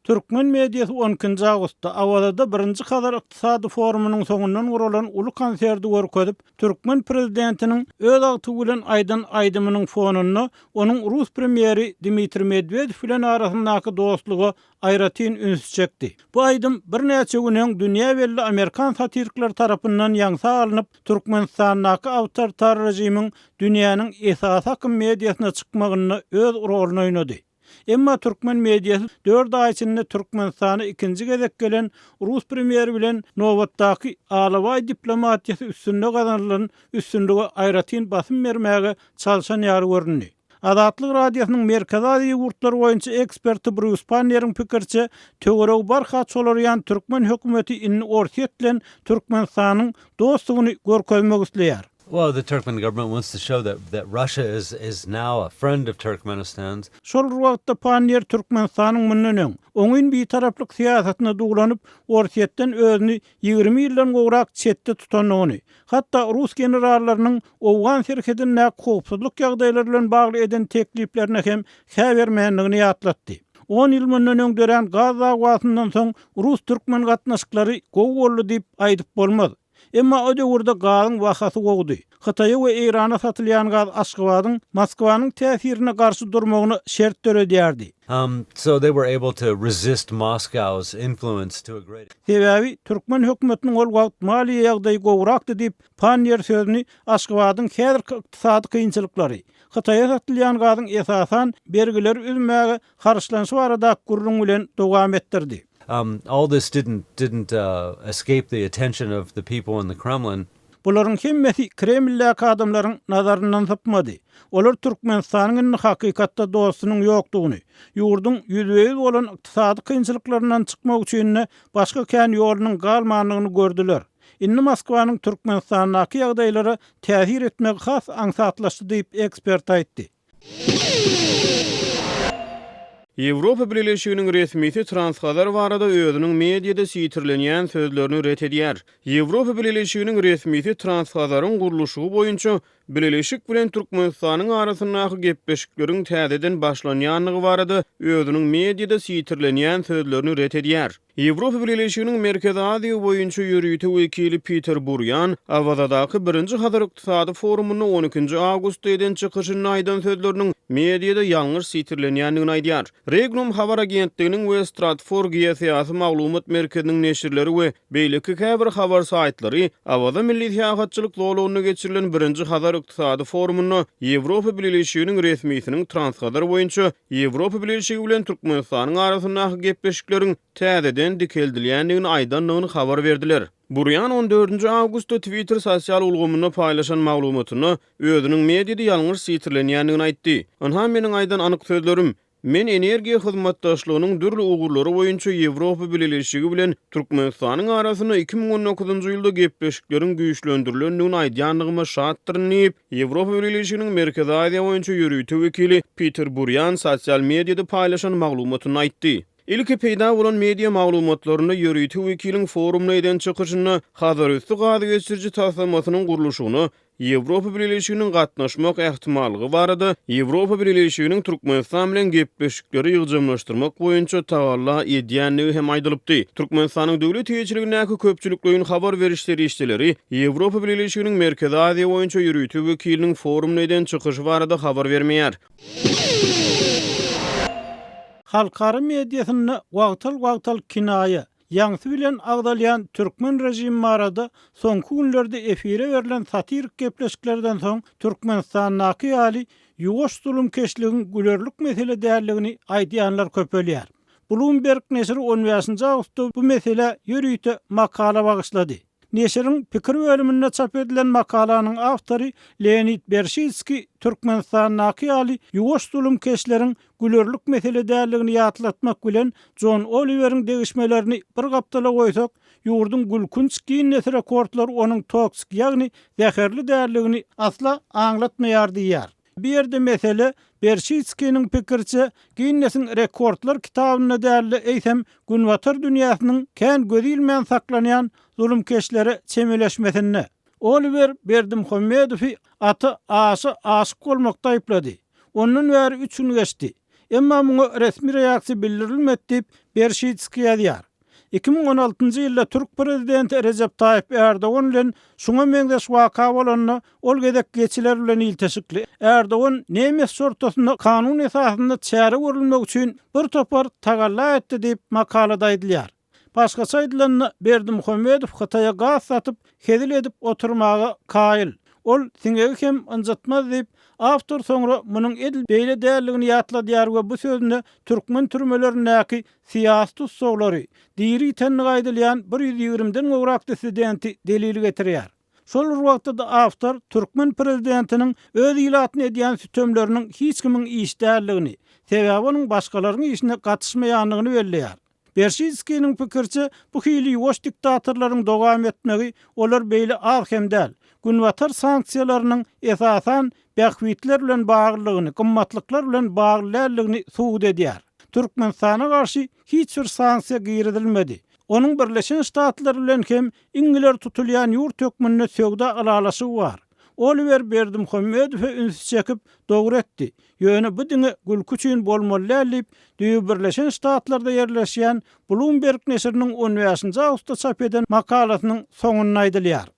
Türkmen mediasy on ikinji awgustda Awazada birinji Hazar ykdysady forumynyň soňundan guralan uly konserti görkezip, türkmen prezidentiniň öz agtygy bilen aýdan aýdymynyň fonunda onuň rus premýeri Dmitriý Medwedew bilen arasyndaky dostluga aýratyn ünsi çekdi. Bu aýdym birnäçe gün öň dünýä belli amerikan satirikleri tarapyndan ýaňsa alnyp, Türkmenistandaky awtoritar režimiň dünýäniň esasy akym mediasyna çykmagynda öz roluny oýnady. Emma türkmen mediasy dört aý içinde Türkmenistana ikinji gezek gelen rus premýeri bilen nobatdaky alabaý diplomatiýasy üstünde gazanylan üstünlige aýratyn basym bermäge çalşan ýaly göründi. Azatlyk Radiosynyň Merkezi Aziýa ýurtlary boýunça eksperti Brýus Panneriň pikiriçe, töweregi barha çolarýan türkmen hökümeti indi Orsýet bilen Türkmenistanyň dostdugyny görkezmek isleýär. Well, the Turkmen government wants to show that that Russia is is now a friend of Turkmenistan's. Şol bir wagtda Panniýer Türkmenistanyň mundan öň, oňyn bitaraplyk syýasatyna duwlanyp, Orsýetden özüni 20 ýyldan gowrak çetde tutandygyny, hatda rus generallarynyň owgan serhedindäki howpsuzlyk ýagdaýlary bilen bagly eden tekliplerine hem hä bermändigini ýatlatdy. On ýyl mundan öň dörän gaz dawasyndan soň rus-türkmen gatnaşyklary gowy boldy diýip aýdyp bolmaz. Emma o döwürde gazyň bahasy gowudy. Hytaýa we Eýrana satylýan gaz Aşgabadyň Moskwanyň täsirine garşy durmagyna şert döredýärdi. So they were able to resist Moscow's influence to a great. Sebäbi türkmen hökümetiniň ol wagt maliýe ýagdaýy gowurakdy diýip, Panniýer sözüni Aşgabadyň häzirki ykdysady kynçylyklary, Hytaýa satylýan gazyň esasan bergileri üzmäge harçlanyşy baradaky gürrüň bilen dowam etdirdi. All this didn't didn't escape the attention of the people in the Kremlin. Bularyň hemmesi Kremldäki adamlaryň nazaryndan sypmady. Olar Türkmenistanyň indi hakykatda dostunyň ýokdugyny, ýurduň ýüzbe-ýüz bolan ykdysady kynçylyklaryndan çykmak üçin-de başga kän ýolunyň galmandygyny gördüler. Indi Moskwanyň Türkmenistandaky ýagdaýlara täsir etmegi has aňsatlaşdy diýip, ekspert aýtdy. Ýewropa Bileleşiginiň resmisi Transhazar barada özüniň mediada sitirlenýän sözlerini ret edýär. Ýewropa Bileleşiginiň resmisi Transhazaryň gurluşygy boýunça Bileleşik bilen Türkmenistanyň arasyndaky gepleşikleriň täzeden başlanýandygy barada özüniň mediada sitirlenýän sözlerini ret edýär. Ýewropa Bileleşiginiň Merkezi Aziýa boýunça ýörite wekili Piter Burýan Awazadaky birinji Hazar ykdysady forumynda on ikinji awgustda eden çykyşynda aýdan sözleriniň mediada ýalňyş sitirlenýändigini aýdýar. Regnum habar agentliginiň we Stratfor geosyýasy maglumat merkeziniň neşirleri we beýleki käbir habar saýtlary Awaza milli syýahatçylyk zolagynda geçirilen birinji Hazar ykdysady forumynda Ýewropa Bileleşiginiň resmisiniň Transhazar boýunça Ýewropa Bileleşigi bilen Türkmenistanyň arasyndaky gepleşikleriň täzeden dikeldilýändigini aýdandygyny habar berdiler. Burýan on dördünji awgustda Twitter sosial ulgamynda paýlaşan maglumatynda özüniň mediada ýalňyş sitirlenýändigini aýtdy. Ynha meniň aýdan anyk sözlerim, Men energiýa hyzmatdaşlygynyň dürli ugurlary boýunça Ýewropa Bileleşigi bilen Türkmenistanyň arasynda 2019-njy ýylda gepleşikleriň güýçlendirilendigini aýdýandygyma şatdyryn diýip, Ýewropa Bileleşiginiň Merkezi Aziýa boýunça ýörite wekili Piter Burýan sosial mediada paýlaşan maglumatynda aýtdy. Ilki peýda bolan media maglumatlarynda ýörite wekiliň forumda eden çykyşynda Hazarüsti gaz geçiriji taslamasynyň gurluşygyna Ýewropa Bileleşiginiň gatnaşmak ähtimallygy barada Ýewropa Bileleşiginiň Türkmenistan bilen gepleşikleri ýygjamlaşdyrmak boýunça tagalla edýändigi hem aýdylypdy. Türkmenistanyň döwlet eýeçiligindäki köpçülikleýin habar beriş serişdeleri Ýewropa Bileleşiginiň Merkezi Aziýa boýunça ýörite wekiliniň forumda eden çykyşy barada habar bermeýär. Halkara mediasynda wagtal-wagtal kinaýa, Ýaňsy bilen agzalýan türkmen režimi barada soňky günlerde efire berlen satirik gepleşiklerden soň Türkmenistandaky ýaly ýuwaş zulumkeşligiň gülerlik mesele däldigini aýdýanlar köpelýär. Bloomberg neşiri on bäşinji awgustda bu meselä ýörite makala bagyşlady. Neşiriň pikir bölüminde çap edilen makalanyň awtory Leonid Berşidskiý Türkmenistandaky ýaly ýuwaş zulumkeşleriň gülerlik mesele däldigini ýatlatmak bilen, Jon Oliweriň degişmelerini bir gapdala goýsak, ýurduň gülkünç Ginnes rekordlary onuň toksik ýagny zäherli däldigini asla aňlatmaýar diýýär. Bu ýerde mesele, Berşidskiniň pikiriçe, Ginnesiň rekordlar kitabynda däl-de, eýsem, Günbatar dünýäsiniň kän gözi ilmän saklanýan zulumkeşlere çemeleşmesinde. Oliwer Berdimuhamedowy ata aşa aşyk bolmakda aýyplady. Ondan bäri üç gün geçdi. Emma muňa resmi reaksiýa bildirilmedi diýip, Berşidskiý ýazýar. 2016-njy ýylda türk prezidenti Rejep Taýyp Ärdogan bilen şuňa meňzeş waka bolanda, ol gezek geçiler bilen ilteşikli Ärdogan nemes şortasynda kanun esasynda çäre görülmegi üçin bir topar tagalla etdi diýip, makalada aýdylýar. Başgaça aýdylanda, Berdimuhamedow Hytaýa gaz satyp, hezil edip oturmaga kaýyl. Ol siňegi hem ynjytmaz diýip, awtor soňra munuň edil beýle däldigini ýatladýar we bu sözünde türkmen türmelerindäki syýasy tussaglary, diri ýitenligi aýdylýan bir ýüz ýigrimiden gowrak dissidenti delil getirýär. Şol bir wagtda-da awtor türkmen prezidentiniň öz ilatyna edýän sütemleriniň hiç kimiň işi däldigini, sebäbi onuň başgalaryň işine gatyşmaýandygyny belleýär. Berşidskiniň pikiriçe, bu hili ýuwaş diktatorlaryň dowam etmegi, olar beýle az hem däl, Günbatar sanksiýalarynyň esasan bähbitler bilen baglydygyny, gymmatlyklar bilen bagly däldigini subut edýär. Türkmenistana garşy hiç bir sanksiýa girizilmedi. Onuň Birleşen Ştatlar bilen hem iň ileri tutulýan ýurt hökmünde söwda ylalaşygy bar. Oliwer Berdimuhamedowa ünsi çekip, dogry etdi. Ýöne bu diňe gülki üçin bolmaly däl diýip, düýbi Birleşen Ştatlarda ýerleşýän Bloomberg neşiriniň on bäşinji awgustda çap eden makalasynyň soňunda aýdylýar.